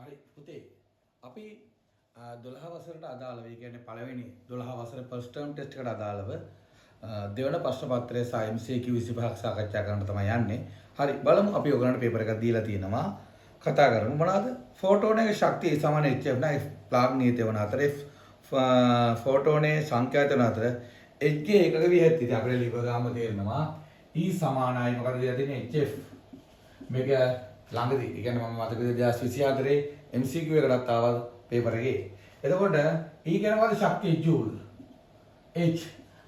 හරි පුතේ, අපි 12 වසරට අදාළව, ඒ කියන්නේ පළවෙනි 12 වසර ෆස්ට් ටර්ම් ටෙස්ට් එකට අදාළව දෙවන ප්‍රශ්න පත්‍රය සහ MCQ 25ක් සාකච්ඡා කරන්න තමයි යන්නේ. හරි, බලමු. අපි ඔයගලන්ට පේපර් එකක් දීලා තියෙනවා. කතා කරමු මොනවද? ෆෝටෝනයේ ශක්තිය සමාන hf නා F ප්ලාග් නියත වන අතර, F ෆෝටෝනයේ සංඛ්‍යාත වන අතර, H ගේ ඒකක විය හැත්තේ. ඉතින් අපිට ලිව ගාම තේරෙනවා E සමානයි මොකද දීලා තියෙන්නේ? HF. මේක ළඟදී, ඒ කියන්නේ මම මතක විදිහට 2024 MCQ එකටත් ආවා පේපර් එකේ. එතකොට E කියන්නේ මොකද? ශක්තිය ජූල්. H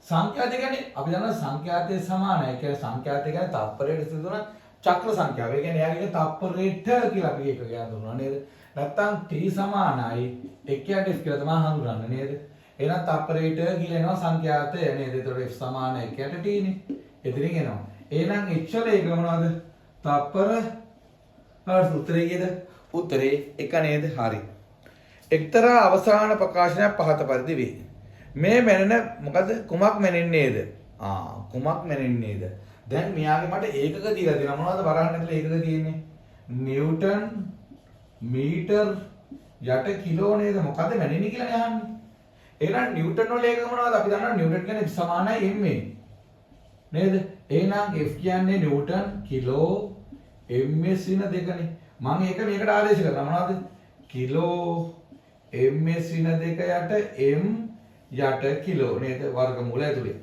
සංඛ්‍යාත කියන්නේ අපි දන්නවා සංඛ්‍යාතයේ සමානයි. ඒ කියන්නේ සංඛ්‍යාතය කියන්නේ තප්පරයට සිදුවන චක්‍ර සංඛ්‍යාව. ඒ කියන්නේ එයාගේ තප්පරයට කියලා අපි ඒක කියන දුන්නා නේද? නැත්තම් T සමානයි 1 යට F කියලා තමයි හඳුනන්නේ නේද? එහෙනම් තප්පරයට කියලා එනවා සංඛ්‍යාතය නේද? එතකොට F සමාන 1 යට T නේ. එතනින් එනවා. එහෙනම් H වල ඒක මොනවද? තප්පර හරි. උත්තරේ කීයද? උත්තරේ 1 නේද? හරි. එක්තරා අවසාන ප්‍රකාශනයක් පහත පරිදි වේ. මේ මැනෙන මොකද? කුමක් මැනෙන්නේද? කුමක් මැනෙන්නේද? දැන් මෙයාගේ මට ඒකක දීලා තියෙනවා. මොනවද වරහන් ඇතුලේ ඒකක තියෙන්නේ? නිව්ටන් මීටර් යට කිලෝ නේද? මොකද මැනෙන්නේ කියලා නේ අහන්නේ. එහෙනම් නිව්ටන් වල ඒකක මොනවද? අපි දන්නවා නිව්ටන් කියන්නේ සමානයි ma නේද? එහෙනම් F කියන්නේ නිව්ටන් කිලෝ ms ඍණ දෙකනේ. මම ඒක මේකට ආදේශ කරනවා. මොනවද? කිලෝ ms ඍණ දෙක යට m යට කිලෝ නේද? වර්ගමූල ඇතුලේ.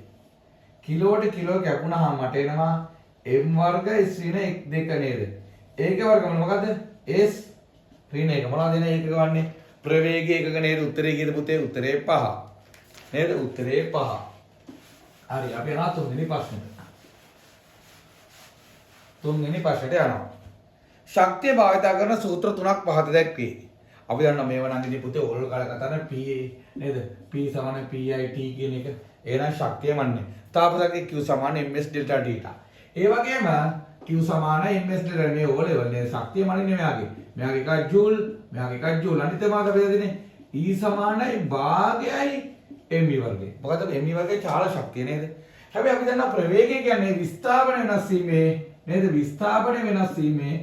කිලෝට කිලෝ කැපුණාම මට එනවා m වර්ග s ඍණ 2 නේද? ඒකේ වර්ගමූල මොකද්ද? S ඍණ 1. මොනවද එන ඒකක වන්නේ? ප්‍රවේග ඒකක නේද? උත්තරේ කීයද පුතේ? උත්තරේ 5. නේද? උත්තරේ 5. හරි, අපි යනවා තුන්වෙනි ප්‍රශ්නෙට. තුන්වෙනි ප්‍රශ්නෙට යනවා. ශක්තිය භාවිතා කරන සූත්‍ර තුනක් පහත දැක්වේ. අපි දන්නවා මේව නම් ඉතින් පුතේ ඕල් කාලේ කතා කරන P නේද? P සමාන PIT කියන එක. එහෙනම් ශක්තිය මන්නේ. තාප ශක්තිය Q සමාන ms delta θ. ඒ වගේම Q සමාන ms delta මේ ඕ ලෙවල් නේද? ශක්තිය මනින්නේ මෙයාගේ. මෙයාගේ එකක් ජූල්, මෙයාගේ එකක් ජූල්. අනිත් එක මොකද අපි දෙන්නේ? E සමානයි භාගයයි mv වර්ගය. මොකද mv වර්ගයේ චාල ශක්තිය නේද? හැබැයි අපි දන්නවා ප්‍රවේගය කියන්නේ විස්ථාපන වෙනස් වීමේ නේද? විස්ථාපන වෙනස් වීමේ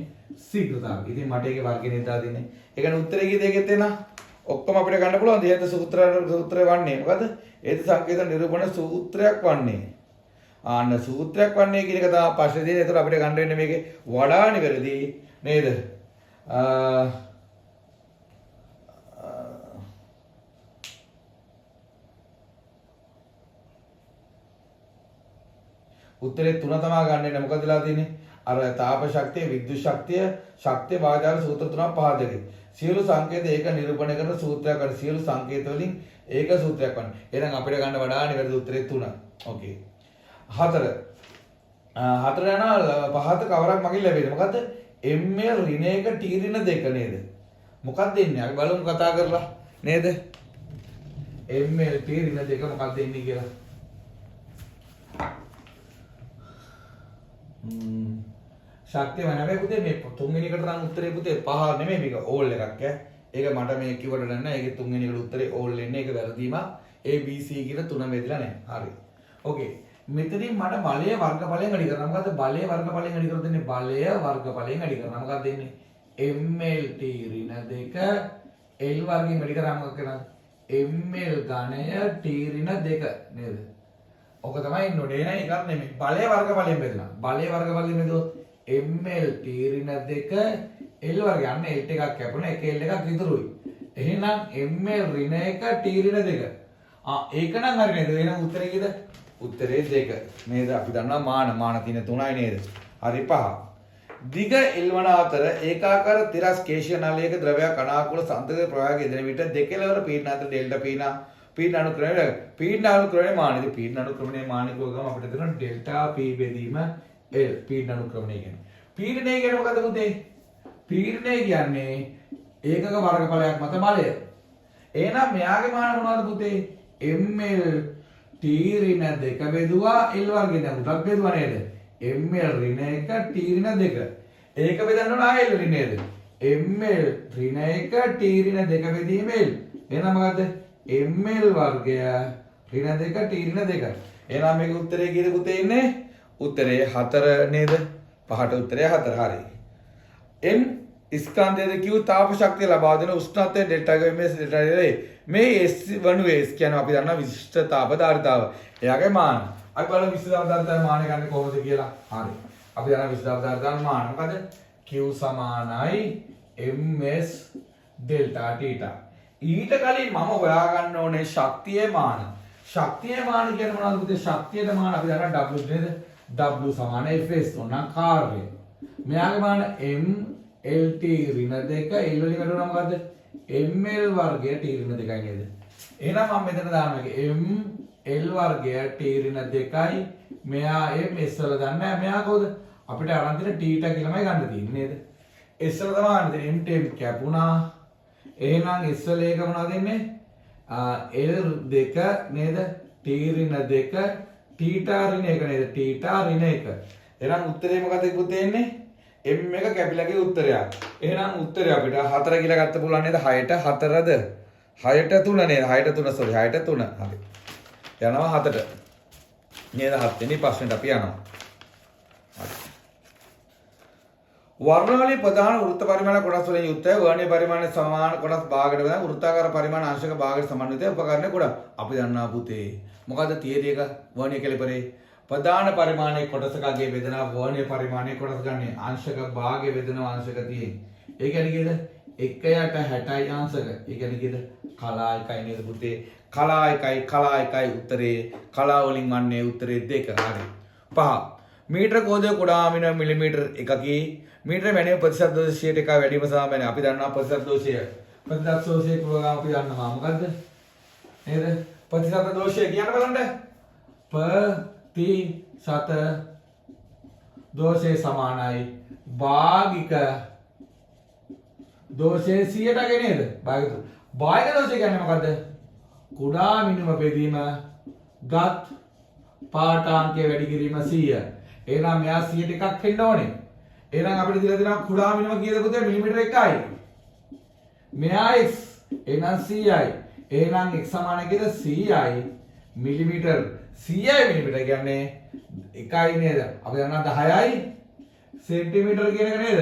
ශීඝ්‍රතාවය. ඉතින් මට ඒකේ වර්ගය නේද දාලා දෙන්නේ. ඒ කියන්නේ උත්තරේ කීයද ඒකෙත් එන? ඔක්කොම අපිට ගන්න පුළුවන්. හේතු සූත්‍රය වන්නේ මොකද? හේතු සංකේත නිරූපණ සූත්‍රයක් වන්නේ. ආන්න සූත්‍රයක් වන්නේ කියන එක තමයි ප්‍රශ්නේ තියෙන්නේ. ඒතර අපිට ගන්න වෙන්නේ මේකේ වඩා නිවැරදි නේද? උත්තරේ තුන තමා ගන්න වෙන්නේ. මොකද වෙලා තියෙන්නේ? අර තාප ශක්තිය, විද්‍යුත් ශක්තිය, ශක්තිය භාවිතා සූත්‍ර තුනක් පහ දෙකයි. සියලු සංකේත ඒක නිරූපණය කරන සූත්‍රයක් වන සියලු සංකේත වලින් ඒක සූත්‍රයක් වන්නේ. එහෙනම් අපිට ගන්න වඩා නිවැරදි උත්තරේ තුන. ඕකේ. හතර. හතර යනවා පහත කවරක් මගින් ලැබෙන්නේ? මොකද්ද? ml ඍණ 1 t ඍණ 2 නේද? මොකක්ද එන්නේ? අපි බලමු කතා කරලා නේද? ml t ඍණ 2 මොකක්ද එන්නේ කියලා. ශක්තිය මන හැබැයි පුතේ මේ තුන්වෙනි එකට නම් උත්තරේ පුතේ පහ නෙමෙයි, මේක ඕල් එකක් ඈ. ඒක මට මේ කිව්වට නෑ. ඒකේ තුන්වෙනි එකට උත්තරේ ඕල් එන්නේ. ඒක වැරදීමක්. A B C කියලා තුන බෙදලා නෑ. හරි. ඕකේ. මෙතනින් මට බලය වර්ගඵලයෙන් වැඩි කරනවා. මොකද්ද බලය වර්ගඵලයෙන් වැඩි කරොත් දෙන්නේ? බලය වර්ගඵලයෙන් වැඩි කරනවා. මොකක්ද දෙන්නේ? MLT ඍණ 2 L වර්ගයෙන් වැඩි කරාම මොකක් වෙනවද? ML ඝනය T ඍණ 2 නේද? ඔක තමයි ඉන්න ඕනේ. නෑ, ඒකත් නෙමෙයි. බලය වර්ගඵලයෙන් බෙදලා. බලය වර්ගඵලයෙන් බෙදුවොත් ML T ඍණ 2 L වර්ගය. අන්න L ටිකක් කැපුණා. එක L එකක් ඉතුරුයි. එහෙනම් ML ඍණ 1 T ඍණ 2. ඒක නම් හරි නේද? එහෙනම් උත්තරේ කීයද? උත්තරේ 2. නේද? අපි දන්නවා මාන මාන තියෙන තුනයි නේද? හරි, පහ. දිග L වන අතර ඒකාකාර තිරස් කේශ නලයක ද්‍රවයක් අනාකූල සන්තක ප්‍රවාහයක යෙදෙන විට දෙකෙලවර පීඩන අතර ඩෙල්ටා පීඩන පීඩන අනුක්‍රමණය පීඩන අනුක්‍රමණය මාන. ඉතින් පීඩන අනුක්‍රමණය මාන කිව්ව ගමන් අපිට දෙනවා ඩෙල්ටා P බෙදීම L පීඩන අනුක්‍රමණය කියන්නේ. පීඩනය කියන්නේ මොකද්ද පුතේ? පීඩනය කියන්නේ ඒකක වර්ගඵලයක් මත බලය. එහෙනම් මෙයාගේ මාන මොනවද පුතේ? ml t ඍණ 2 බෙදුවා L වර්ගය. දැන් උඩක් බෙදුවා නේද? ml ඍණ 1 t ඍණ 2. ඒක බෙදන්න ඕන ආයෙ L වලින් නේද? ml ඍණ 1 t ඍණ 2 බෙදීම L. එහෙනම් මොකද්ද? ml වර්ගය ඍණ 2 t ඍණ 2. එහෙනම් මේක උත්තරේ කීයද පුතේ ඉන්නේ? උත්තරේ 4 නේද? පහට උත්තරේ 4. හරි. M ස්කන්ධයද Q තාප ශක්තිය ලබා දෙන උෂ්ණත්වය ඩෙල්ටා එක ms delta A. මේ S වනුවේ S කියන්නේ අපි දන්නවා විශිෂ්ට තාප ධාරිතාව. එයාගේ මාන. අපි බලමු විශිෂ්ට තාප ධාරිතාවේ මාන ගන්න කොහොමද කියලා. හරි. අපි දන්නවා විශිෂ්ට තාප ධාරිතාවේ මාන මොකද? Q සමානයි ms delta theta. ඊට කලින් මම හොයාගන්න ඕනේ ශක්තියේ මාන. ශක්තියේ මාන කියන්නේ මොනවද පුතේ? ශක්තියට මාන අපි දන්නවා W නේද? W සමාන Fs ඕනනම් කාර්යය. මෙයාගේ මාන M LT ඍණ 2 L වලින් වැඩි වුණා මොකද්ද? ML වර්ගය T ඍණ 2යි නේද? එහෙනම් මම මෙතන දානවා එක M L වර්ගය T ඍණ 2යි. මෙයා M S වල දන්නේ නැහැ. මෙයා කොහොමද? අපිට අරන් තියෙන තීටා කියලාමයි ගන්න තියෙන්නේ නේද? S වල තමයි ගන්න තියෙන්නේ. M T M කැපුණා. එහෙනම් S වල ඒක මොනවද එන්නේ? L 2 නේද? T ඍණ 2 තීටා ඍණ 1 නේද? තීටා ඍණ 1. එහෙනම් උත්තරේ මොකද පුතේ එන්නේ? M එක කැපිලා ගිය උත්තරයක්. එහෙනම් උත්තරේ අපිට 4 කියලා ගත්ත පුළුවන් නේද? 6ට 4ද? 6ට 3 නේද? 6ට 3 සෝරි 6ට 3. හරි. යනවා 7ට. නේද? 7 වෙනි ප්‍රශ්නෙට අපි යනවා. හරි. වර්ණාවලියේ ප්‍රධාන වෘත්ත පරිමාණ කොටස් වලින් යුක්තයි. වර්ණීය පරිමාණ සමාන කොටස් භාගයට බෙදා වෘත්තාකාර පරිමාණ අංශක භාගයට සමන්විතයි. උපකරණ ගොඩක්. අපි දන්නවා පුතේ. මොකද්ද තියරි එක වර්ණීය කැලිපරේ? ප්‍රධාන පරිමාණයේ කොටසකගේ බෙදෙනවා වර්ණීය පරිමාණයේ කොටස ගන්නේ අංශක භාගය බෙදෙනවා අංශක 30. ඒ කියන්නේ කීයද? 1 යට 60යි අංශක. ඒ කියන්නේ කීයද? කලා එකයි නේද පුතේ? කලා එකයි කලා එකයි උත්තරේ. කලා වලින් වන්නේ උත්තරේ 2. හරි. පහ. මීටර කෝදය කුඩා මින මිලිමීටර් එකකි. මීටර මැනීම ප්‍රතිශත දෝෂ 1 වැඩිම සමානයි. අපි දන්නවා ප්‍රතිශත දෝෂය. ප්‍රතිශත දෝෂය කිව්වම අපි දන්නවා මොකද්ද? නේද? ප්‍රතිශත දෝෂය කියන්න බලන්න. ප්‍රතිශත දෝෂය සමානයි භාගික දෝෂය 100ට ගේ නේද? භාගික භාගික දෝෂය කියන්නේ මොකද්ද? කුඩා මිනුම බෙදීම ගත් පාඨාංකය වැඩි කිරීම 100. එහෙනම් මෙයා 100ට එකක් වෙන්න ඕනේ. එහෙනම් අපිට දීලා දෙනවා කුඩා මිනුම කීයද පුතේ? මිලිමීටර 1යි. මෙයා x එහෙනම් 100යි. එහෙනම් x සමාන කීයද? 100යි මිලිමීටර්. 100යි මිලිමීටර් කියන්නේ 1යි නේද? අපි දන්නවා 10යි සෙන්ටිමීටර් කියන එක නේද?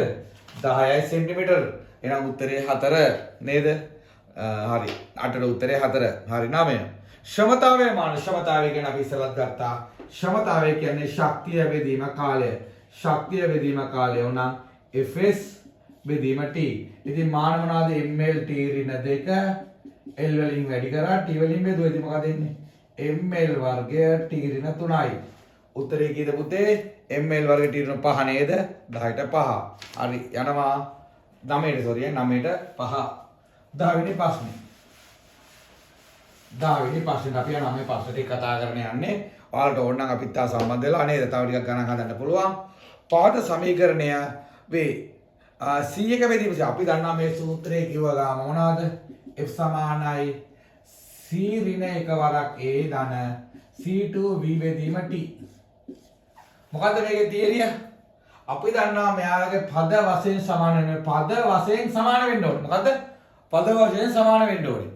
10යි සෙන්ටිමීටර්. එහෙනම් උත්තරේ 4 නේද? හරි. 8ට උත්තරේ 4. හරි 9. ක්ෂමතාවයේ මාන. ක්ෂමතාවය කියන්නේ අපි ඉස්සෙල්ලත් ගත්තා. ක්ෂමතාවය කියන්නේ ශක්තිය බෙදීම කාලය. ශක්තිය බෙදීම කාලය උනම් Fs බෙදීම T. ඉතින් මාන මොනවාද? ML T ඍණ 2 L වලින් වැඩි කරා T වලින් බෙදුවා. ඉතින් මොකද එන්නේ? ML වර්ගය T ඍණ 3යි. උත්තරේ කීයද පුතේ? ML වර්ග T ඍණ 5 නේද? 10ට 5. හරි යනවා 9ට සෝරි 9ට 5. 10 වෙනි ප්‍රශ්නේ. 10 වෙනි ප්‍රශ්නෙට අපි යනවා. මේ ප්‍රශ්න ටික කතා කරන්න යන්නේ. ඔයාලට ඕන නම් අපිත් තා සම්බන්ධ වෙලා නේද? තව ටිකක් ගණන් හදන්න පුළුවන්. පාද සමීකරණය වේ. C එක බෙදීම අපි දන්නවා මේ සූත්‍රය කිව්ව ගාම මොනවාද? F සමානයි C ඍණ එක වරක් A ධන C2 V බෙදීම T. මොකද්ද මේකේ තියරිය? අපි දන්නවා මෙයාලගේ පද වශයෙන් සමාන වෙන පද වශයෙන් සමාන වෙන්න ඕනේ. මොකද්ද? පද වශයෙන් සමාන වෙන්න ඕනේ.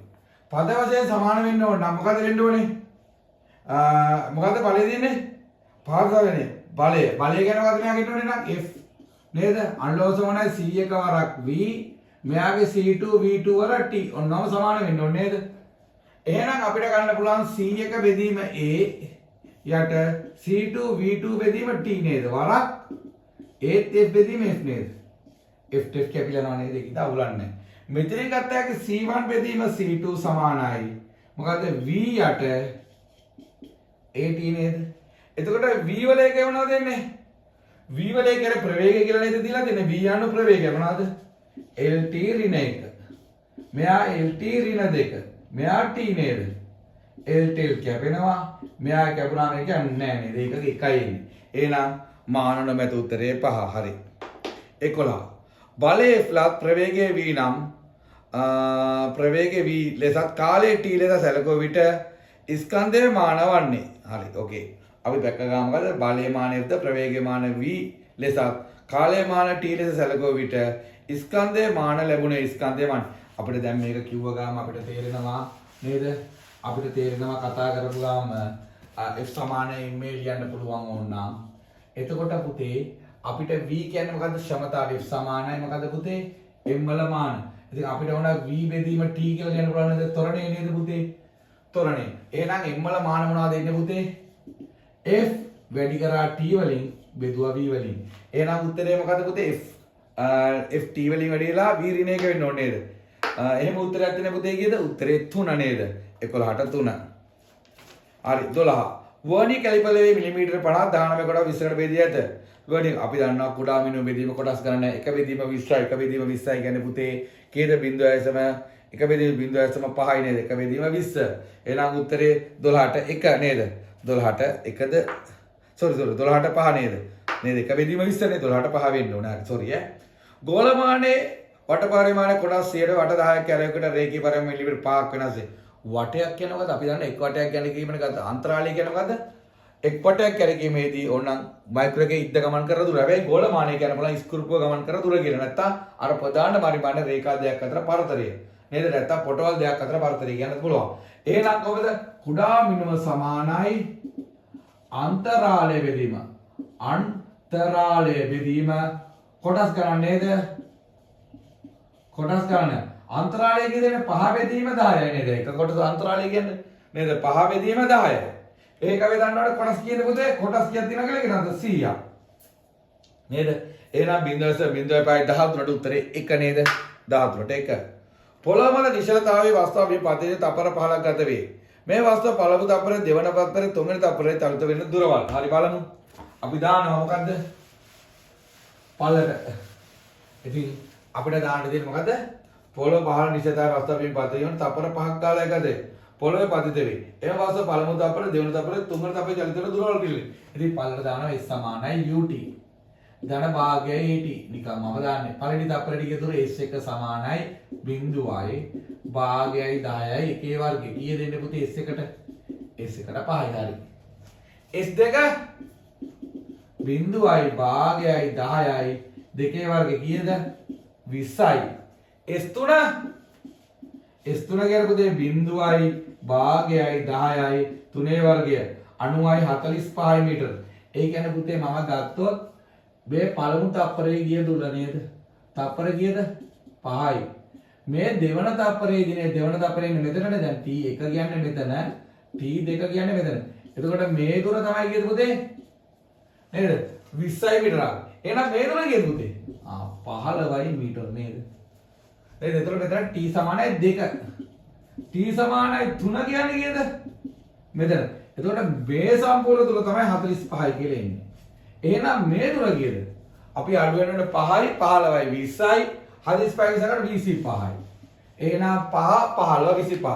පද වශයෙන් සමාන වෙන්න ඕන නම් මොකද්ද වෙන්න ඕනේ? මොකද්ද බලය දෙන්නේ? පද වෙන්නේ. බලය. බලය ගැන මොකද්ද මෙයාගෙට ඕනේ නම් F නේද? අනුලෝම සමානයි C එක වරක් V මෙයාගේ C2 V2 වර T. ඔන්නෝම සමාන වෙන්න ඕනේ නේද? එහෙනම් අපිට ගන්න පුළුවන් C එක බෙදීම A යට C2 V2 බෙදීම T නේද? වරක් ඒත් F බෙදීම F නේද? F F කැපිලා යනවා නේද? ඒක ඉතින් අවුලක් නැහැ. මෙතනින් ගත්තා යකි C1 බෙදීම C2 සමානයි. මොකද්ද V යට AT නේද? එතකොට V වල එක මොනවද එන්නේ? V වල එක කියන්නේ ප්‍රවේගය කියලා නේද දීලා තියෙන්නේ? V යනු ප්‍රවේගය මොනවද? LT ඍණ 1. මෙයා LT ඍණ 2. මෙයා T නේද? LT L කැපෙනවා. මෙයා කැපුණාම ඒක නෑ නේද? ඒක එකයි එන්නේ. එහෙනම් මාන නොමැති උත්තරේ 5. හරි. 11. බලය F ලත් ප්‍රවේගය V නම් ප්‍රවේගය V ලෙසත් කාලය T ලෙස සැලකුව විට ස්කන්ධය මාන වන්නේ. හරි. ඕකේ. අපි දැක්ක ගාම මොකද? බලයේ මාන F ද ප්‍රවේගයේ මාන V ලෙසත් කාලයේ මාන T ලෙස සැලකුව විට ස්කන්ධයේ මාන ලැබුණේ ස්කන්ධයේ මාන. අපිට දැන් මේක කිව්ව ගාම අපිට තේරෙනවා නේද? අපිට තේරෙනවා කතා කරපු ගාම F සමාන ma ලියන්න පුළුවන් ඕනනම්. එතකොට පුතේ අපිට V කියන්නේ මොකද්ද? ක්ෂමතාවය F සමානයි මොකද්ද පුතේ? M වල මාන. ඉතින් අපිට ඕන V බෙදීම T කියලා කියන්න පුළුවන් නේද? ත්වරණය නේද පුතේ? ත්වරණය. එහෙනම් M වල මාන මොනවද එන්නේ පුතේ? F වැඩි කරා T වලින් බෙදුවා V වලින්. එහෙනම් උත්තරේ මොකද්ද පුතේ? F F T වලින් වැඩි වෙලා V ඍණ එක වෙන්න ඕනේ නේද? එහෙම උත්තරයක් දෙන්න පුතේ කීයද? උත්තරේ 3 නේද? 11ට 3. හරි, 12. වර්නියර් කැලිපරේ මිලිමීටර 50 19 කොටස් 20කට බෙදී ඇත. වර්නියර් අපි දන්නවා කුඩා මිනුම බෙදීම කොටස් ගණන එක බෙදීම 20යි, එක බෙදීම 20යි කියන්නේ පුතේ කීයද? 0.1 බෙදීම 0.5යි නේද? එක බෙදීම 20. එහෙනම් උත්තරේ 12ට 1 නේද? 12ට 1ද? සෝරි සෝරි, 12ට 5 නේද? නේද? එක බෙදීම 20 නේ, 12ට 5 වෙන්න ඕන. හරි, සෝරි ඈ. ගෝලමානයේ වට පරිමාණය කොටස් 100ට වට 10ක් කැරයකට රේඛීය පරිමාණ මිලිමීටර 5ක් වෙනස් වේ. වටයක් කියන්නේ මොකද්ද? අපි දන්න එක් වටයක් ගැන කීමනේ ගත්ත. අන්තරාලය කියන්නේ මොකද්ද? එක් වටයක් කැරකීමේදී ඕනනම් මයික්‍රෝ එකේ ඉද්ද ගමන් කර දුර. හැබැයි ගෝලමානය කියන බලන් ස්ක්‍රූපුව ගමන් කර දුර කියලා. නැත්තම් අර ප්‍රධාන පරිමාණ රේඛා දෙකක් අතර පරතරය. නේද? නැත්තම් පොටවල් දෙකක් අතර පරතරය කියන්නත් පුළුවන්. එහෙනම් කොහොමද? කුඩා මිනුම සමානයි අන්තරාලය බෙදීම. අන්තරාලය බෙදීම කොටස් ගණන් නේද? කොටස් ගණන. අන්තරාලය කියන්නේ පහ බෙදීම 10යි නේද? එක කොටස අන්තරාලය කියන්නේ නේද? පහ බෙදීම 10යි. ඒක අපි දන්නවනේ කොටස් කීයද පුතේ? කොටස් කීයක් තියෙනවා කියලා කියනවාද? 100ක්. නේද? එහෙනම් 0.05 13ට උත්තරේ 1 නේද? 13ට 1. පොළොව මත නිශ්චලතාවයේ වස්තුව මේ පතේ තපර 15ක් ගත වේ. මේ වස්තුව පළමු තප්පරේ, දෙවන තප්පරේ, තුන්වෙනි තප්පරේ චලිත වෙන දුරවල්. හරි, බලමු. අපි දානවා මොකද්ද? පළට. ඉතින් අපිට දාන්න දෙන්නේ මොකද්ද? පොළොව පහළ නිශ්චලතාවයේ වස්තුව මේ පතේ වන තප්පර 5ක් කාලයක් ගත වේ. පොළොවේ පතිත වේ. එම වස්තුව පළමු තප්පරේ, දෙවන තප්පරේ, තුන්වෙනි තප්පරේ චලිත වෙන දුරවල් පිළිවෙල. ඉතින් පළට දානවා S සමානයි UT. ධන භාගයයි AT. නිකන් මම දාන්නේ. පළවෙනි තප්පරේ ටික දුර S1 සමානයි බිංදුවයි භාගයයි 10යි එකේ වර්ගය. කීය දෙන්නේ පුතේ S එකට? S එකට 5යි. හරි. S2 බිංදුවයි භාගයයි 10යි දෙකේ වර්ගය කීයද? 20යි. S3, S3 කියන්නේ පුතේ බිංදුවයි භාගයයි 10යි තුනේ වර්ගය 90යි 45 මීටර. ඒ කියන්නේ පුතේ මම ගත්තොත් මේ පළමු තප්පරේ ගිය දුර නේද? තප්පර කීයද? 5යි. මේ දෙවන තප්පරේදී නේ, දෙවන තප්පරේ ඉන්නේ මෙතනනේ. දැන් T1 කියන්නේ මෙතන, T2 කියන්නේ මෙතන. එතකොට මේ දුර තමයි කීයද පුතේ? නේද? 20යි මීටර. එහෙනම් මේ දුර කීයද පුතේ? ආ, 15යි මීටර නේද? නේද? එතකොට මෙතන T සමානයි 2. T සමානයි 3 කියන්නේ කීයද? මෙතන. එතකොට මේ සම්පූර්ණ දුර තමයි 45යි කියලා එන්නේ. එහෙනම් මේ දුර කීයද? අපි අඩු වෙනකොට 5යි 15යි 20යි 45 විසකට 25යි. එහෙනම් 5 15 25.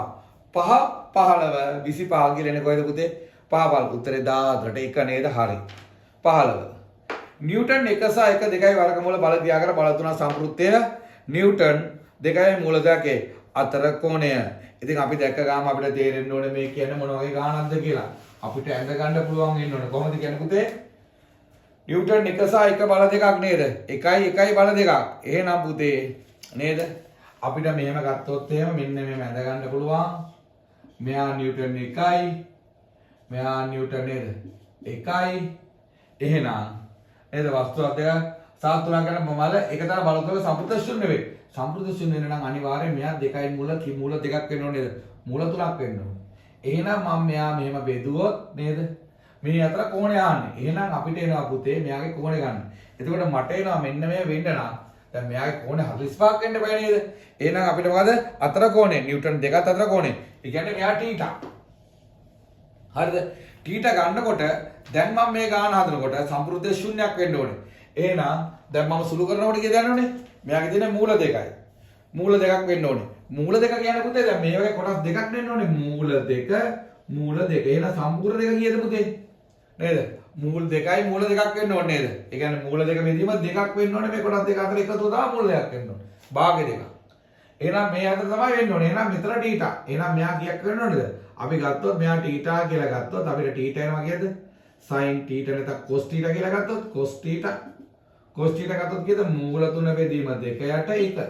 5 15 25 කියලා එන්නේ කොහෙද පුතේ? 5 පල් උත්තරේ 14ට 1 නේද? හරි. 15. නිව්ටන් 1 සහ 1 2යි වර්ගමූල බල ක්‍රියා කර බල තුනක් සම්පෘක්තය නිව්ටන් 2යි මූල දෙකේ අතර කෝණය. ඉතින් අපි දැක්ක ගාම අපිට තේරෙන්න ඕනේ මේ කියන්නේ මොන වගේ ගානක්ද කියලා. අපිට ඇඳ ගන්න පුළුවන් වෙන්න ඕනේ. කොහොමද කියන්නේ පුතේ? නිව්ටන් 1 සහ 1 බල දෙකක් නේද? 1යි 1යි බල දෙකක්. එහෙනම් පුතේ නේද? අපිට මෙහෙම ගත්තොත් එහෙම මෙන්න මෙහෙම ඇඳ ගන්න පුළුවන්. මෙයා නිව්ටන් 1යි. මෙයා නිව්ටන් නේද? 1යි. එහෙනම් නේද, වස්තුවක් දෙක සහ තුනක් ගන්න මල එක තර බල තුනක සම්පෘක්ත ශූන්‍ය වේ. සම්පෘක්ත ශූන්‍ය වෙන නම් අනිවාර්යයෙන් මෙයා දෙකයි මූල මූල දෙකක් වෙන්න ඕනේ නේද? මූල තුනක් වෙන්න ඕනේ. එහෙනම් මම මෙයා මෙහෙම බෙදුවොත් නේද? මේ අතර කෝණය ආන්නේ. එහෙනම් අපිට එනවා පුතේ මෙයාගේ කෝණය ගන්න. එතකොට මට එනවා මෙන්න මේ වෙන්න නම් දැන් මෙයාගේ කෝණය 45ක් වෙන්න බෑ නේද? එහෙනම් අපිට මොකද අතර කෝණය නිව්ටන් දෙකත් අතර කෝණය. ඒ කියන්නේ මෙයා තීටා. හරිද? තීටා ගන්නකොට දැන් මම මේ ගාන හදනකොට සම්පෘක්තය ශූන්‍යයක් වෙන්න ඕනේ. එහෙනම් දැන් මම සුළු කරනකොට කීයද යන්න ඕනේ? මෙයාගේ තියෙන මූල දෙකයි. මූල දෙකක් වෙන්න ඕනේ. මූල දෙක කියන්නේ පුතේ දැන් මේ වගේ කොටස් දෙකක් වෙන්න ඕනේ. මූල දෙක, මූල දෙක. එහෙනම් සම්පූර්ණ දෙක කීයද පුතේ? නේද? මූල දෙකයි මූල දෙකක් වෙන්න ඕනේ නේද? ඒ කියන්නේ මූල දෙක බෙදීම දෙකක් වෙන්න ඕනේ. මේ කොටස් දෙක අතර එකතුව තමයි මූල දෙකක් වෙන්න ඕනේ. භාග දෙකක්. එහෙනම් මේ අතර තමයි වෙන්න ඕනේ. එහෙනම් මෙතන තීටා. එහෙනම් මෙයා කීයක් වෙන්න ඕනේද? අපි ගත්තොත් මෙයා තීටා කියලා ගත්තොත් අපිට තීටා එනවා කීයද? sin theta නැත්නම් cos theta කියලා ගත්තොත්, cos theta, cos theta ගත්තොත් කීයද? මූල තුන බෙදීම දෙක යට 1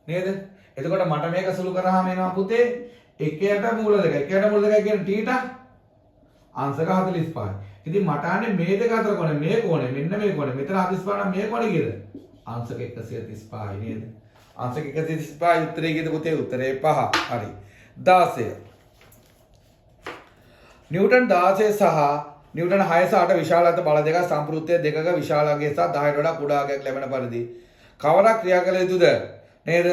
නේද? එතකොට මට මේක සුළු කරාම එනවා පුතේ 1 යට මූල දෙක. 1 යට මූල දෙක කියන්නේ තීටා අංශක 45යි. ඉතින් මට ආන්නේ මේ දෙක අතර කෝණය, මේ කෝණය, මෙන්න මේ කෝණය. මෙතන 45 නම් මේ කෝණය කීයද? අංශක 135යි නේද? අංශක 135 උත්තරේ කීයද පුතේ? උත්තරේ 5. හරි. 16. නිව්ටන් 16 සහ නිව්ටන් 6 සහ 8 විශාල අත බල දෙකක් සම්පෘක්තය දෙකක විශාල අගය සහ 10ට වඩා කුඩා අගයක් ලැබෙන පරිදි කවරක් ක්‍රියා කළ යුතුද නේද?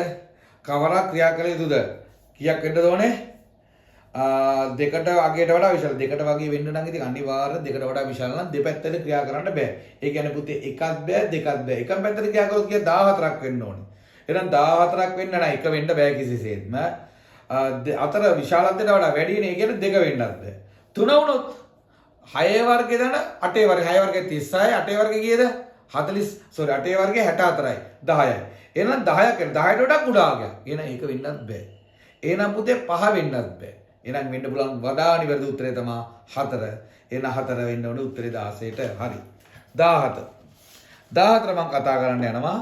කවරක් ක්‍රියා කළ යුතුද? කීයක් වෙන්න ඕනේ? දෙකට අගයට වඩා විශාල. දෙකට වගේ වෙන්න නම් ඉතින් අනිවාර්ය දෙකට වඩා විශාල නම් දෙපැත්තට ක්‍රියා කරන්න බෑ. ඒ කියන්නේ පුතේ එකක් බෑ දෙකක් බෑ. එකම පැත්තට ක්‍රියා කරොත් කිය 14ක් වෙන්න ඕනේ. එහෙනම් 14ක් වෙන්න නම් එක වෙන්න බෑ කිසිසේත්ම. අතර විශාලත්වයට වඩා වැඩි නේ. ඒ කියන්නේ දෙක වෙන්නත් බෑ. තුන වුණොත් 6 වර්ගය දන 8 වර්ගය 6 වර්ගය 36 8 වර්ගය කීයද? 40 සෝරි 8 වර්ගය 64යි 10යි. එහෙනම් 10ක් වෙන 10ට වඩා කුඩා අගයක්. එහෙනම් ඒක වෙන්නත් බෑ. එහෙනම් පුතේ 5 වෙන්නත් බෑ. එහෙනම් වෙන්න පුළුවන් වඩා නිවැරදි උත්තරේ තමයි 4. එහෙනම් 4 වෙන්න ඕනේ උත්තරේ 16ට. හරි. 17. 14 මම කතා කරන්න යනවා.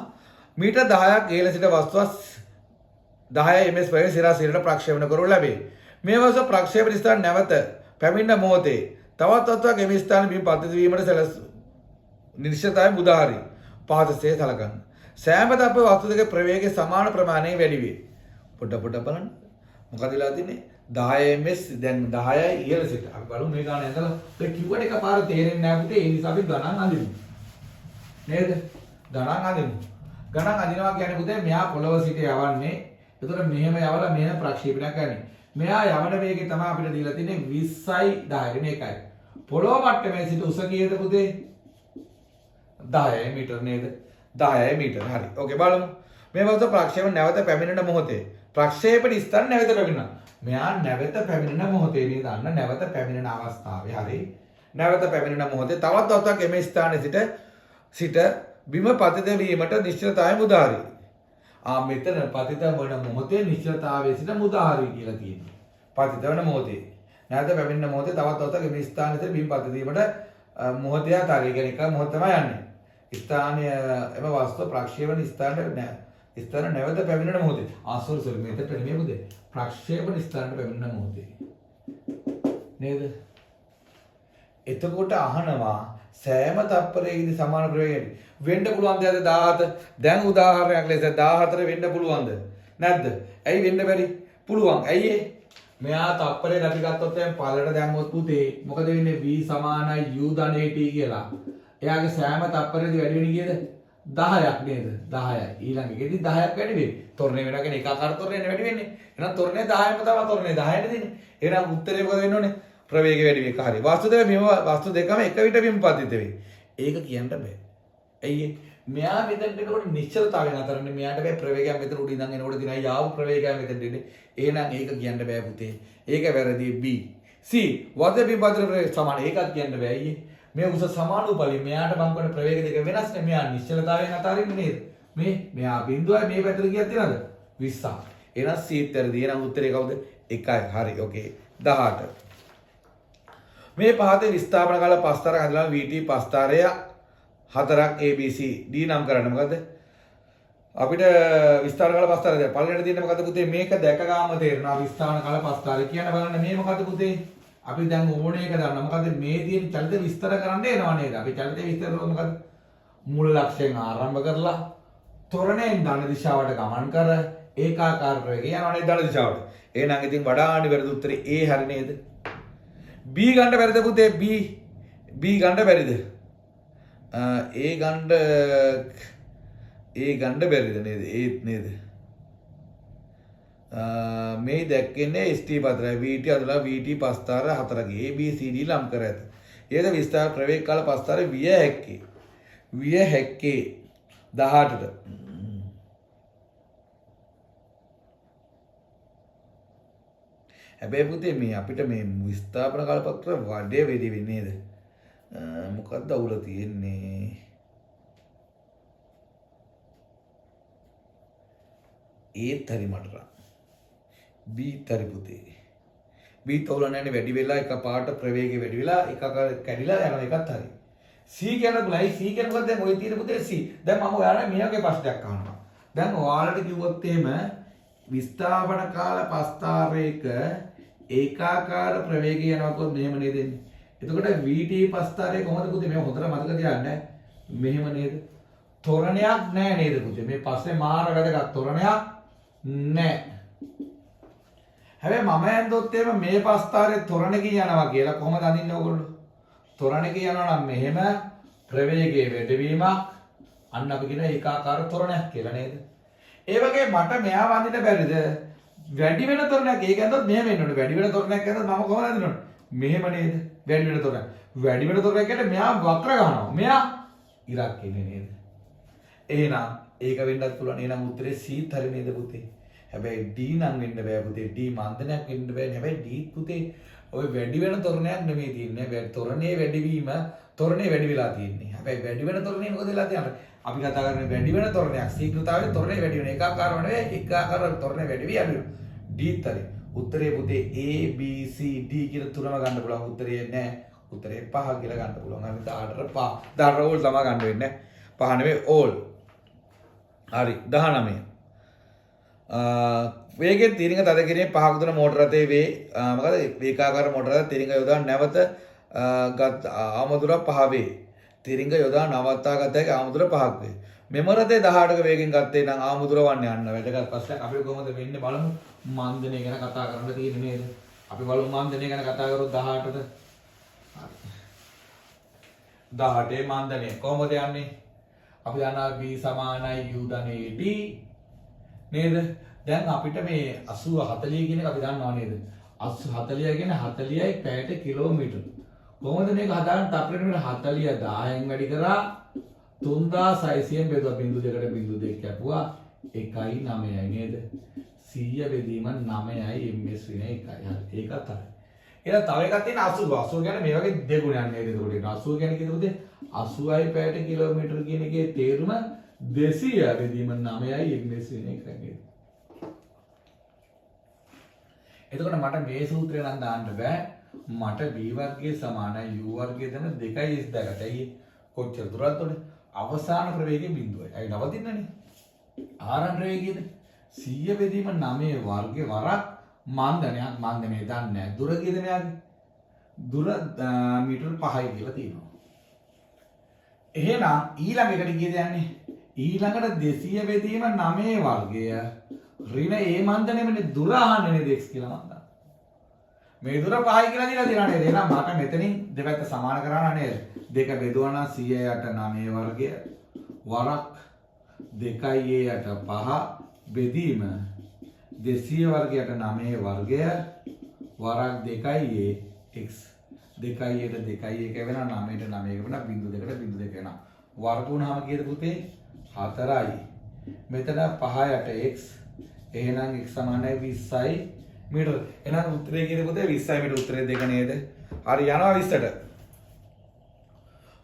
මීටර් 10ක් ඉහළ සිට වස්තුවක් 10 ms වගේ සිරා සිරට ප්‍රක්ෂේපණ කරනු ලැබේ. මේ වස්තුව ප්‍රක්ෂේපණ ස්ථාන නැවත පැමිණෙන මොහොතේ තවත් වස්තුවක් එම ස්ථාන බිම් පතිත වීමට සැලස් නිශ්චිතතාවය මුදාහරි. පහතසේ සලකන්න. සෑම තප්පර වස්තු දෙක ප්‍රවේගය සමාන ප්‍රමාණයෙන් වැඩි වේ. පොඩ පොඩ බලන්න. මොකද වෙලා තින්නේ? 10 ms දැන් 10යි ඉහළ සිට. අපි බලමු මේ ගාන ඇඳලා. ඔය කිව්වට එකපාර තේරෙන්නේ නැහැ පුතේ. ඒ නිසා අපි ගණන් අඳිමු. නේද? ගණන් අඳිමු. ගණන් අඳිනවා කියන්නේ පුතේ මෙහා පොළව සිට යවන්නේ. එතකොට මෙහෙම යවලා මෙහෙම ප්‍රක්ෂේපණයක් කරන්නේ. මෙහා යවන වේගය තමයි අපිට දීලා තින්නේ 20යි 10 නේ එකයි. පොළොව මට්ටමේ සිට උස කීයද පුතේ? 10 මීටර නේද? 10 මීටර. හරි. ඕකේ බලමු. මේ වස්තුව ප්‍රක්ෂේපණ නැවත පැමිණෙන මොහොතේ ප්‍රක්ෂේපණ ස්ථාන නැවත පැමිණෙනවා. මෙහා නැවත පැමිණෙන මොහොතේ නේද? අන්න නැවත පැමිණෙන අවස්ථාවේ. හරි. නැවත පැමිණෙන මොහොතේ තවත් වස්තුවක් එම ස්ථානයේ සිට බිම පතිත වීමට නිශ්චලතාවය මුදාහරි. ආ මෙතන පතිත වන මොහොතේ නිශ්චලතාවයේ සිට මුදාහරි කියලා තියෙනවා. පතිත වන මොහොතේ. නැවත පැමිණෙන මොහොතේ තවත් වස්තුවක් එම ස්ථානයේ සිට බිම පතිත වීමට මොහොතේ අතරේ. ඒ කියන්නේ එක මොහොත තමයි යන්නේ. ස්ථානය එම වස්තුව ප්‍රක්ෂේපණ ස්ථානයට නෑ. ස්ථාන නැවත පැමිණෙන මොහොතේ. ආ සෝරි සෝරි මෙතනට නෙමෙයි පුතේ. ප්‍රක්ෂේපණ ස්ථානයට පැමිණෙන මොහොතේ. නේද? එතකොට අහනවා සෑම තප්පරයකදී සමාන ප්‍රවේගයකින් වෙන්න පුළුවන් දෙයක්ද 17? දැන් උදාහරණයක් ලෙස 14 වෙන්න පුළුවන්ද? නැද්ද? ඇයි වෙන්න බැරි? පුළුවන්. ඇයි ඒ? මෙයා තප්පරේ අපි ගත්තොත් දැන් පළට දැම්මොත් පුතේ මොකද වෙන්නේ? V සමානයි U ධන AT කියලා. එයාගේ සෑම තප්පරේදී වැඩි වෙන්නේ කීයද? 10ක් නේද? 10යි. ඊළඟ එකේදී 10ක් වැඩි වෙයි. තොරණේ වෙනවා කියන්නේ ඒකාකාර තොරණේ වැඩි වෙන්නේ. එහෙනම් තොරණේ 10ම තමයි තොරණේ 10 නේ තියෙන්නේ. එහෙනම් උත්තරේ මොකද වෙන්න ඕනේ? ප්‍රවේගය වැඩි වෙයි. හරි. වස්තු දෙක බිම වස්තු දෙකම එක විට බිම පතිත වෙයි. ඒක කියන්න බෑ. ඇයි ඒ? මෙයා මෙතනට එනකොට නිශ්චලතාවයෙන් අතරනේ මෙයාට බෑ ප්‍රවේගයක් මෙතන උඩ ඉඳන් එනකොට දිනයි ආව ප්‍රවේගයක් මෙතනට එන්නේ. එහෙනම් ඒක කියන්න බෑ පුතේ. ඒක වැරදි. B. C. වස්තු බිම පතිත ප්‍රවේගය සමාන. ඒකත් කියන්න බෑ. ඇයි ඒ? මේ උස සමාන උපලින් මෙයාට මං කරන ප්‍රවේග දෙක වෙනස් නේ. මෙයා නිශ්චලතාවයෙන් අතාරින්නේ නේද? මේ මෙයා බිඳුවයි මේ පැත්තට කීයක් තියෙනවද? 20ක්. එහෙනම් C වැරදි. එහෙනම් උත්තරේ කවුද? 1යි. හරි. ඕකේ. 18. මේ පහතේ විස්ථාපන කළ පස්තරක් හදලා VT පස්තරය හතරක් ABC D නම් කරන්න. මොකද්ද? අපිට විස්ථාපන කළ පස්තරය දැන් පළවෙනිට තියෙන්නේ මොකද්ද පුතේ? මේක දැක ගාම තේරෙනවා විස්ථාපන කළ පස්තරය කියන්න බලන්න මේ මොකද්ද පුතේ? අපි දැන් ඕන එක දන්නවා. මොකද්ද මේ තියෙන චලිත විස්තර කරන්න එනවා නේද? අපි චලිතය විස්තර කරනකොට මොකද්ද? මූල ලක්ෂයෙන් ආරම්භ කරලා තොරණයෙන් ධන දිශාවට ගමන් කර ඒකාකාර ප්‍රවේගය යනවා නේද ධන දිශාවට. එහෙනම් ඉතින් වඩා නිවැරදි උත්තරේ A හරි නේද? B ගන්න බැරිද පුතේ? B B ගන්න බැරිද? A ගන්න A ගන්න බැරිද නේද? ඒත් නේද? මේ දැක්කන්නේ ST පතරයි VT අදලා VT Passara හතරගේ A B C D නම් කර ඇත. ඒද විස්තර ප්‍රවේග කාල පස්තර විය හැක්කේ. විය හැක්කේ 18ට. හැබැයි පුතේ මේ අපිට මේ විස්ථාපන කාලපත්‍ර වඩේ වෙඩි වෙන්නේ නේද? මොකද්ද අවුල තියෙන්නේ? ඒත් හරි මට රා. බීත් හරි පුතේ. බීත් අවුල නැන්නේ වැඩි වෙලා එක පාට ප්‍රවේගය වැඩි වෙලා එකක කැඩිලා යන එකත් හරි. C කියන තුලයි C කියන මොකද්ද දැන් ඔය තියෙන පුතේ C. දැන් මම ඔයාලට මේ වගේ ප්‍රශ්නයක් අහනවා. දැන් ඔයාලට කිව්වොත් එහෙම විස්ථාපන කාල පස්තාරයක ඒකාකාර ප්‍රවේගය යනවා කොහොමද මෙහෙම නේද එන්නේ? එතකොට VT පස්තාරය කොහොමද පුතේ? මේක හොඳට මතක තියාගන්න. මෙහෙම නේද? තොරණයක් නෑ නේද පුතේ? මේ පස්සේ මාර වැදගත් තොරණයක් නෑ. හැබැයි මම ඇන්දොත් එහෙම මේ පස්තාරේ තොරණකින් යනවා කියලා කොහොමද අඳින්නේ ඔයගොල්ලෝ? තොරණකින් යනවා නම් මෙහෙම ප්‍රවේගයේ වැඩිවීමක් අන්න අපි කියන ඒකාකාර තොරණයක් කියලා නේද? ඒ වගේ මට මෙයාව අඳින්න බැරිද? වැඩි වෙන තොරණයක්. ඒක ඇන්දොත් මෙහෙම එන්න ඕනේ. වැඩි වෙන තොරණයක් ඇන්දොත් මම කොහොමද අඳින්න ඕනේ? මෙහෙම නේද? වැඩි වෙන තොරණයක්. වැඩි වෙන තොරණයක් කියන්නේ මෙයා වක්‍ර ගන්නවා. මෙයා ඉරක් එන්නේ නේද? එහෙනම් ඒක වෙන්නත් පුළුවන්. එහෙනම් උත්තරේ C හරි නේද පුතේ? හැබැයි D නම් වෙන්න බෑ පුතේ. D මන්දනයක් වෙන්න බෑ. හැබැයි D පුතේ ඔය වැඩි වෙන තොරණයක් නෙමෙයි තියෙන්නේ. තොරණේ වැඩිවීම තොරණේ වැඩි වෙලා තියෙන්නේ. හැබැයි වැඩි වෙන තොරණේ මොකද වෙලා තියෙන්නේ? අපි කතා කරන්නේ වැඩි වෙන තොරණයක්. ශීඝ්‍රතාවයේ තොරණේ වැඩි වෙන ඒකාකාරව නෙවෙයි, එකාකාරව තොරණේ වැඩි වී අඩු වෙනවා. D හරි. උත්තරේ පුතේ A B C D කියලා තුනම ගන්න පුළුවන්. උත්තරේ නෑ. උත්තරේ 5 කියලා ගන්න පුළුවන්. අනිත් 18 5. 18 ඕල් තමයි ගන්න වෙන්නේ. 5 නෙවෙයි ඕල්. හරි 19. වේගයෙන් තිරිඟ තද කිරීමේ පහක් දුන මෝටර රථයේ වේ මොකද ඒකාකාර මෝටර රථ තිරිඟ යොදා නැවත ගත් ආමදුර පහ වේ. තිරිඟ යොදා නවත්තා ගත හැකි ආමදුර පහක් වේ. මෙම රථයේ 18ක වේගෙන් ගත්තේ නම් ආමදුර වන්නේ අන්න වැදගත් ප්‍රශ්නයක්. අපි කොහොමද වෙන්නේ බලමු. මන්දනය ගැන කතා කරන්න තියෙන්නේ නේද? අපි බලමු මන්දනය ගැන කතා කරොත් 18ට. හරි. 18 මන්දනය කොහොමද යන්නේ? අපි දන්නවා B සමානයි U ධන AD නේද? දැන් අපිට මේ 80 40 කියන එක අපි දන්නවා නේද? 80 40 කියන්නේ 40යි පැයට කිලෝමීටර්. කොහොමද මේක හදාගන්න? තප්පරයට මීටර 40 10න් වැඩි කරා 3600න් බෙදුවා. බිංදු දෙකට බිංදු දෙක කැපුවා 1.9යි නේද? 100 බෙදීම 9යි ms වෙන 1යි. හරි ඒකත් හරි. එහෙනම් තව එකක් තියෙන 80. 80 කියන්නේ මේ වගේ දෙගුණයක් නේද? එතකොට 80 කියන්නේ කීයද පුතේ? 80යි පැයට කිලෝමීටර් කියන එකේ තේරුම 200 බෙදීම 9යි ms වෙන 1යි නේද? එතකොට මට මේ සූත්‍රය නම් දාන්න බෑ. මට b වර්ගයේ සමානයි u වර්ගයේ ධන 2යි s දාගත්තා. ඇයි කොච්චර දුරක්ද උනේ? අවසාන ප්‍රවේගය බිඳුවයි. ඇයි නවතින්නනේ? ආරම්භ ප්‍රවේගයද 100 බෙදීම 9 වර්ගයේ වරක් මන්දනයක්. මන්දනේ දන්නේ නැහැ. දුර කීයද මෙයාගේ? දුර මීටර 5යි කියලා තියෙනවා. එහෙනම් ඊළඟ එකට කීයද යන්නේ? ඊළඟට 200 බෙදීම 9 වර්ගය ඍණ ඒ මන්දනේමනේ දුර අහන්නේ නේද x කියලා මන් දන්නවා. මේ දුර 5යි කියලා දීලා තියෙනවා නේද? එහෙනම් මට මෙතනින් දෙපැත්ත සමාන කරා නේද? දෙක බෙදුවා නම් 100 යට 9 වර්ගය වරක් 2යි a යට 5 බෙදීම 200 වර්ගයට 9 වර්ගය වරක් 2යි a x 2යි යට 2යි එක වෙනවා 9ට 9 එක වෙනවා බිංදු දෙකට බිංදු දෙක වෙනවා. වර්ග වුණාම කීයද පුතේ? 4යි. මෙතන 5 යට x එහෙනම් x සමානයි 20යි මීටර. එහෙනම් උත්තරේ කීයද පුතේ? 20යි මීටර. උත්තරේ දෙක නේද? හරි යනවා 20ට.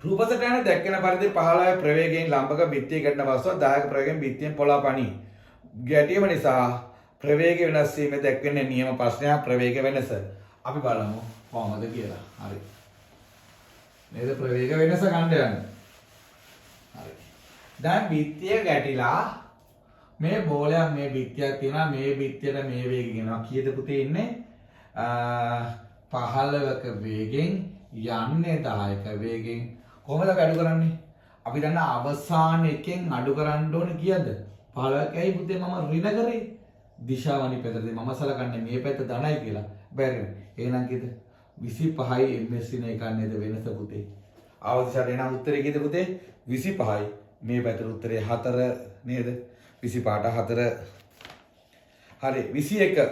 රූපසටහන දැක්වෙන පරිදි 15 ප්‍රවේගයෙන් ලම්බක බිත්තිය ගැටෙන වස්තුව 10ක ප්‍රවේගයෙන් බිත්තියෙන් පොළව පනී. ගැටීම නිසා ප්‍රවේග වෙනස් වීම දැක්වෙන නියම ප්‍රශ්නයක් ප්‍රවේග වෙනස. අපි බලමු කොහොමද කියලා. හරි. නේද ප්‍රවේග වෙනස ගන්න යන්නේ. හරි. දැන් බිත්තිය ගැටිලා මේ බෝලයක් මේ බිත්තියක් තියෙනවා. මේ බිත්තියට මේ වේගෙන් එනවා. කීයද පුතේ ඉන්නේ? 15ක වේගෙන් යන්නේ 10ක වේගෙන්. කොහොමද අපි අඩු කරන්නේ? අපි දන්න අවසාන එකෙන් අඩු කරන්න ඕනේ කීයද? 15ක්. ඇයි පුතේ මම ඍණ කරේ? දිශාව අනිත් පැත්තට මම සලකන්නේ මේ පැත්ත ධනයි කියලා. බැරි නේ. එහෙනම් කීයද? 25යි ms වෙන එක නේද වෙනස පුතේ? ආව දිශාවට එහෙනම් උත්තරේ කීයද පුතේ? 25යි. මේ පැත්තට උත්තරේ 4 නේද? 25ට 4. හරි 21.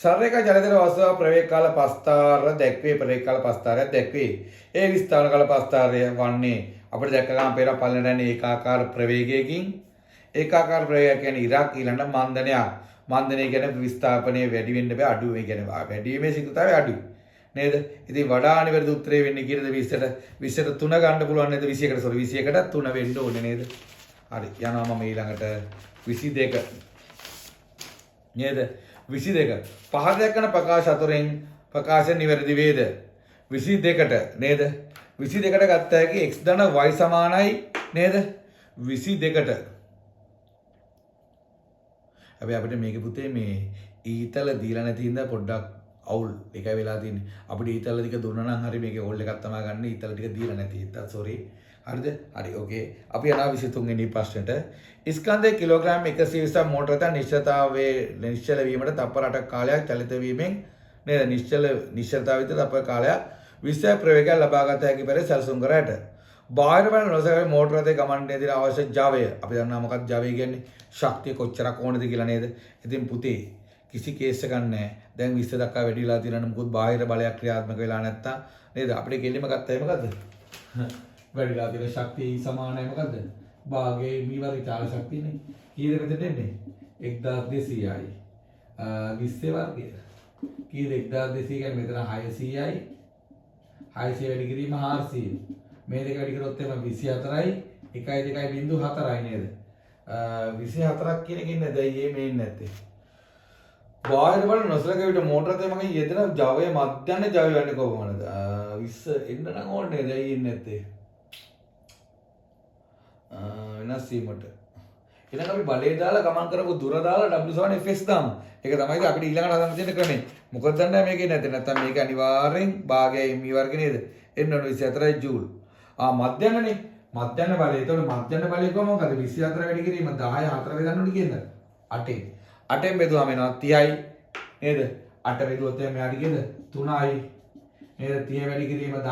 සරලරේඛා ජලතල වස්තුව ප්‍රවේග කාල ප්‍රස්ථාර දැක්වේ. ප්‍රවේග කාල ප්‍රස්ථාරයක් දැක්වේ. ඒ විස්ථාපන කාල ප්‍රස්ථාරය වන්නේ අපිට දැක්ක ගමන් පේන පල්ලෙන් යන්නේ ඒකාකාර ප්‍රවේගයකින්. ඒකාකාර ප්‍රවේගය කියන්නේ ඉරක් ඊළඟ මන්දනයක්. මන්දනය කියන්නේ විස්ථාපනය වැඩි වෙන්න බෑ අඩු ඒ කියන්නේ වැඩි වීමේ ශීඝ්‍රතාවය අඩුයි නේද? ඉතින් වඩා අනිවැරදි උත්තරේ වෙන්නේ කීයද? 20ට 20ට 3 ගන්න පුළුවන් නේද? 21ට සෝරි 21ට 3 වෙන්න ඕනේ නේද? හරි යනවා මම ඊළඟට 22 නේද? 22 පහත දක්වන ප්‍රකාශ අතුරෙන් ප්‍රකාශ නිවැරදි වේද? 22ට නේද? 22ට ගත්ත හැකි x ධන y සමානයි නේද? 22ට. හැබැයි අපිට මේකේ පුතේ මේ ඊතල දීලා නැති හින්දා පොඩ්ඩක් අවුල් ඒකයි වෙලා තියෙන්නේ. අපිට ඊතල ටික දුන්නා නම් හරි මේකේ ඕල් එකක් තමයි ගන්න. ඊතල ටික දීලා නැති හින්දා සෝරි. හරිද? හරි, ඕකේ. අපි යනවා 23 වෙනි ප්‍රශ්නෙට. ස්කන්ධය කිලෝග්‍රෑම් 120ක් මෝටර රථ නිශ්චලතාවයේ නිශ්චල වීමට තප්පර 8ක් කාලයක් චලිත වීමෙන් නේද? නිශ්චලතාවය විතර තප්පර කාලයක් 20 ප්‍රවේගයක් ලබාගත හැකි පරිදි සැලසුම් කර ඇත. බාහිර බල නොසැලී මෝටර රථයේ ගමන් යෙදෙන අවශ්‍ය ජවය. අපි දන්නවා මොකක්ද ජවය කියන්නේ? ශක්තිය කොච්චරක් ඕනද කියලා නේද? ඉතින් පුතේ කිසි කේස් එකක් නැහැ. දැන් 20 දක්වා වැඩිලා තියෙනවා. මොකද බාහිර බලයක් ක්‍රියාත්මක වෙලා නැත්තම් නේද? අපිට කෙලිම ගත්තා මොකද්ද? වැඩිලා තියෙන ශක්තිය E සමානයි මොකද්ද? භාගයේ මී වර්ග චාල ශක්තියනේ. කීයද මෙතනට එන්නේ? 1200යි. 20 වර්ගය. කීයද 1200 කියන්නේ මෙතන 600යි. 600 වැඩි කිරීම 400. මේ දෙක වැඩි කරොත් එහෙම 24යි 1 2.4යි නේද? 24ක් කියන එක ඉන්නේ දැන් ඊයේ මේ ඉන්නේ නැත්තේ. බාහිර බල නොසලක විට මෝටර රථය මගින් යෙදෙන ජවය මධ්‍යන්න ජවය වන්නේ කොපමණද? 20 එන්න නම් ඕනේ දැන් ඊයේ ඉන්නේ නැත්තේ. වෙනස් වීමට. එහෙනම් අපි බලය දාලා ගමන් කරපු දුර දාලා W සමාන Fs දාමු. ඒක තමයි ඉතින් අපිට ඊළඟට හදන්න තියෙන ක්‍රමය. මොකද දන්නේ නැහැ මේකේ නැත්තේ. නැත්තම් මේක අනිවාර්යෙන් භාගයයි mv වර්ග නේද? එන්න ඕන 24යි ජූල්. ආ, මධ්‍යන්නනේ. මධ්‍යන්න බලය. එතකොට මධ්‍යන්න බලය කොහොම මොකද? 24 වැඩි කිරීම 10 4 බෙදන්න ඕනේ කියන්න. 8ෙන්. 8ෙන් බෙදුවාම එනවා 30යි නේද? 8 බෙදුවොත් එහෙනම් මෙයාට කීයද? 3යි නේද? 30 වැඩි කිරීම 10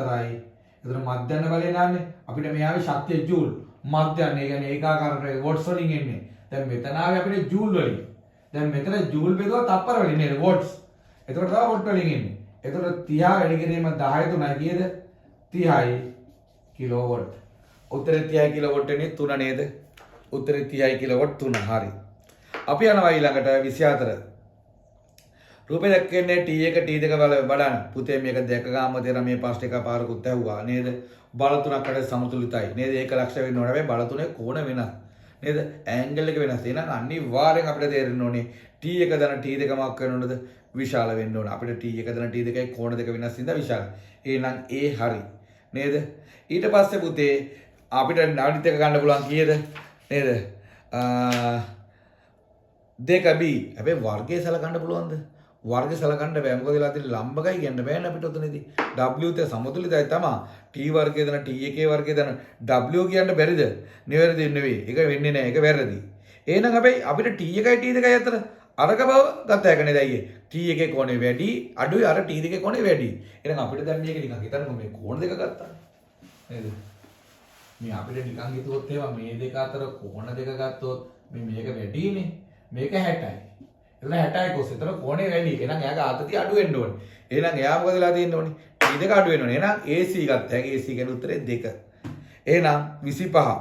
4යි. එතකොට මධ්‍යන්න බලය නාන්නේ අපිට මේ ආවේ ශක්තිය ජූල්. මධ්‍යන්න ඒ කියන්නේ ඒකාකාර වොට්ස් වලින් එන්නේ. දැන් මෙතන ආවේ අපිට ජූල් වලින්. දැන් මෙතන ජූල් බෙදුවා තප්පර වලින් නේද? වොට්ස්. එතකොට තව වොට් වලින් එන්නේ. එතකොට 30 වැඩි කිරීම 10 3යි කීයද? 30යි කිලෝවොට්. උත්තරේ 30 කිලෝවොට් එන්නේ 3 නේද? උත්තරේ 30 කිලෝවොට් 3. හරි. අපි යනවා ඊළඟට 24. රූපේ දැක්කන්නේ T1 T2 බල බලන්න. පුතේ, මේක දැක ගාම තේරෙන මේ ප්‍රශ්න එක පාරකුත් ඇහුවා නේද? බල තුනක් අතර සමතුලිතයි නේද? ඒක ලක්ෂ වෙන්න ඕන. හැබැයි බල තුනේ කෝණ වෙනස් නේද? ඇන්ගල් එක වෙනස්. එහෙනම් අනිවාර්යෙන් අපිට තේරෙන්න ඕනේ T1 ධන T2 මොකක් වෙන්න ඕනද? විශාල වෙන්න ඕන. අපිට T1 ධන T2යි කෝණ දෙක වෙනස් හින්දා විශාල. එහෙනම් ඒ හරි නේද? ඊට පස්සේ පුතේ අපිට අනිත් එක ගන්න පුළුවන් කීයද නේද? 2 B. හැබැයි වර්ගය සලකන්න පුළුවන්ද? වර්ග සලකන්න බෑ. මොකද වෙලා තියෙන්නේ ලම්බකයි කියන්න බෑනේ අපිට ඔතනදී. W ත සමතුලිතයි තමා. T වර්ගය ධන T එකේ වර්ගය ධන W කියන්න බැරිද? නිවැරදි නෙවෙයි. ඒක වෙන්නේ නෑ. ඒක වැරදි. එහෙනම් හැබැයි අපිට T එකයි T දෙකයි අතර අරක බව ගත හැක නේද අයියේ? T එකේ කෝණය වැඩි අඩුයි, අර T දෙකේ කෝණය වැඩි. එහෙනම් අපිට දැන් මේක නිකන් හිතන්නකෝ මේ කෝණ දෙක ගත්තා නේද? මේ අපිට නිකන් හිතුවොත් එහෙම මේ දෙක අතර කෝණ දෙක ගත්තොත් මේ මේක වැඩිනේ. මේක 60යි. එතන 60යි කොස්. එතන කෝණය වැඩි. එහෙනම් එයාගේ ආතතිය අඩු වෙන්න ඕනේ. එහෙනම් එයා මොකද වෙලා තියෙන්න ඕනේ? T දෙක අඩු වෙන්න ඕනේ. එහෙනම් AC ගත්ත හැකි. AC කියන්නේ උත්තරේ 2. එහෙනම් 25.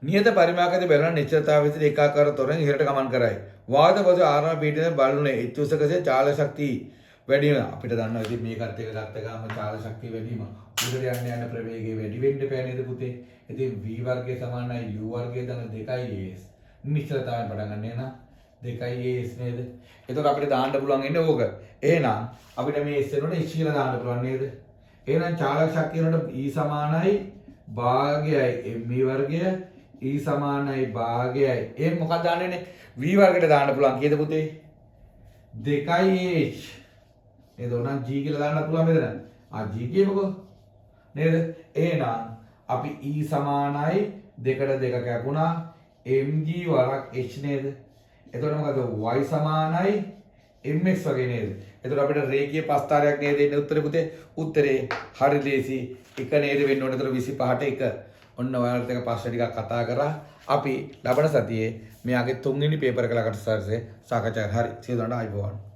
නියත පරිමාකද බැලුන නිශ්චලතාවය විසින් ඒකාකාර ත්වරණයෙන් ඉහළට ගමන් කරයි. වාත පොදු ආරම්භ පීඩනය බලුනේ එච් උසකසේ චාලක ශක්තිය වැඩි වෙනවා. අපිට දන්නවා ඉතින් මේකත් එක ගත්ත ගාම චාලක ශක්තිය වැඩි වීම උඩට යන්න යන්න ප්‍රවේගය වැඩි වෙන්න බෑ නේද පුතේ? ඉතින් V වර්ගය සමානයි U වර්ගය ධන 2 AS. නිශ්චලතාවයෙන් පටන් ගන්න එහෙනම් 2 AS නේද? එතකොට අපිට දාන්න පුළුවන් එන්නේ ඕක. එහෙනම් අපිට මේ S වෙනුවට H කියලා දාන්න පුළුවන් නේද? එහෙනම් චාලක ශක්තිය වෙනුවට E සමානයි භාගයයි mv වර්ගය, E සමානයි භාගයයි එහෙනම් මොකක්ද දාන්නේ? V වර්ගයට දාන්න පුළුවන් කීයද පුතේ? 2 H නේද? ඕනම් G කියලා දාන්නත් පුළුවන් මෙතන. ආ, G කියමුකෝ නේද? එහෙනම් අපි E සමානයි දෙකට දෙක කැපුණා mg වරක් h නේද? එතකොට මොකද y සමානයි mx වගේ නේද? එතකොට අපිට රේඛීය ප්‍රස්ථාරයක් නේද එන්නේ උත්තරේ පුතේ? උත්තරේ හරි ලේසි, එක නේද වෙන්න ඕනේ. එතකොට 25ට 1. ඔන්න ඔයාලට එක ප්‍රශ්න ටිකක් කතා කරා. අපි ලබන සතියේ මෙයාගේ තුන්වෙනි පේපර් එක ළඟට සාකච්ඡා කරා. හරි. සියලු දෙනාට ආයුබෝවන්.